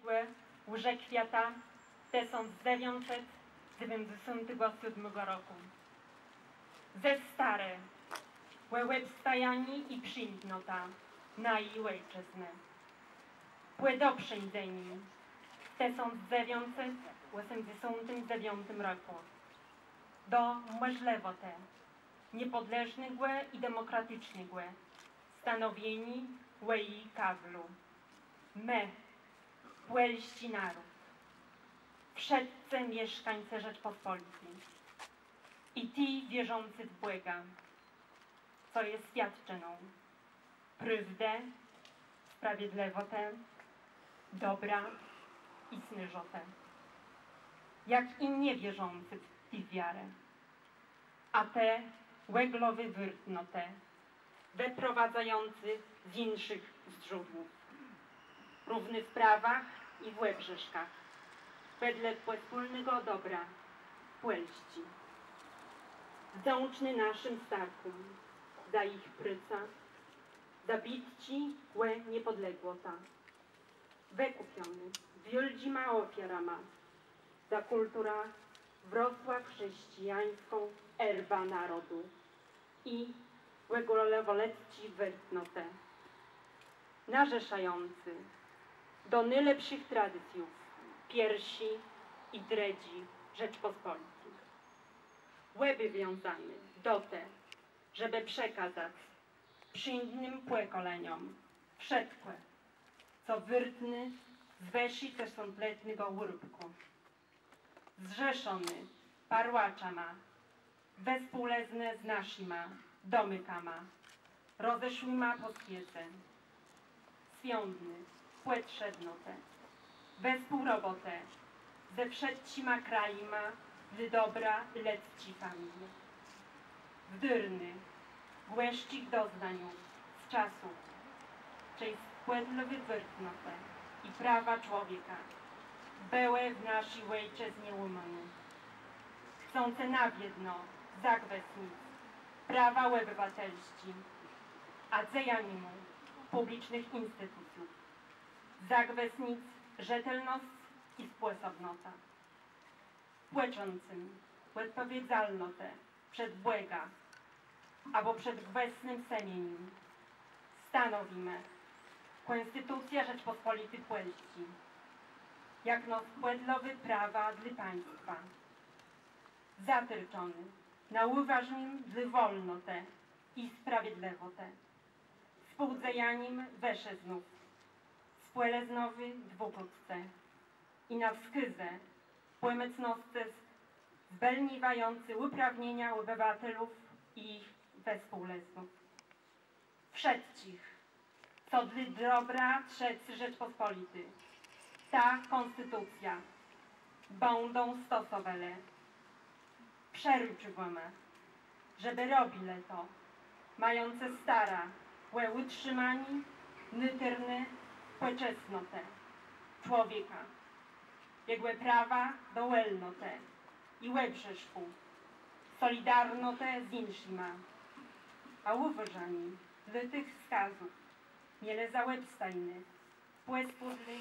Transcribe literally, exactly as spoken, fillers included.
Łżëkwiata tësąc dzewiãcset dzewiãcdzesątégò sódmégò rokù. Ze starë ò òbstôjanié i przińdnotã naji òjczëznë. Pò do przeńdzeniô w tësąc dzewiãcset òsemdzesątim dzewiątim rokù do mòżlëwòtë niepòdleżnégò i demòkraticznégò stanowieniô ò ji kawlu. Më, pòlsczi nôród, wszëtcë mieszkańcë Rzeczpospoliti i ti wierzący w Bòga, co je swiôdczëną prôwdë, sprawiedlëwòtë, dobra i snôżotë, jak i niewierzący w tã wiarã. A te òglowé wôrtnotë, wëprowôdzającé z jinszich zdrzódłów, równëch prawach i w òbrzészkach, wedle pòspólnégò dobra Pòlsczi. Wdzãczny naszim starkóm za jich prôcã, za bitczi ò niepòdległotã. Wëkùpiony wiôldżima òfiarama za kùlturã wrosła chrzescëjańską erba nôrodu i ògòlowòlëdzczé wôrtnotë, narzeszającé do nôlepszich tradicjów pierszi i drëdżi Rzeczpòspòliti. Òbòwiązóny do te, żebë przekazac przińdnym pòkòlenióm wszëtkò, co wôrtné z wëżi tësącletnégò ùróbkù. Zrzeszony parłaczama, wespół z naszima domôkama, rozeszłima pò swiece, swiądny pòtrzébnotë, wespółrobotë ze wszëtczima krajama dlô dobra lëdzczi familie. Wdôrny głãbszich doznaniów z czasu, czej spòdlowé wôrtnotë i prawa człowieka bëłë w naszi òjczëznie łómóné. Chcącë na wiedno zagwësnic prawa òbëwatelsczé, a dzejanim pùblicznëch institucjów zagwësnic rzetelnosc i spòsobnotã. Pòczucym òdpòwiedzalnotë przed Bògã abò przed gwôsnym sëmienim stanowimë Kònstitucjã Rzeczpòspòliti Pòlsczi jakno spòdlowé prawa dlô państwa, zatôrczoné na ùwôżanim dlô wòlnotë i sprawiedlëwòtë współdzejanim wëszëznów spòlëznowi dwùkątce i na wskôzë pòmòcnoscë zbëlniwający ùprawnienia òbëwatelów i jich wespółlëznów. Wszëtczich, co dlô dobra Trzecy Rzeczpòspòliti tã kònstitucjã bãdą stosowelë. Przërôczywómë, żebë robilë to, mającë starã ò ùtrzimanié nôtërny pòczestnotë człowieka, jegò prawa do wòlnotë i òbrzészkù, solidarnotë z jinszima. A ùwôżanié dlô tëch wskazów mielë za òbstãdny pòspòdlé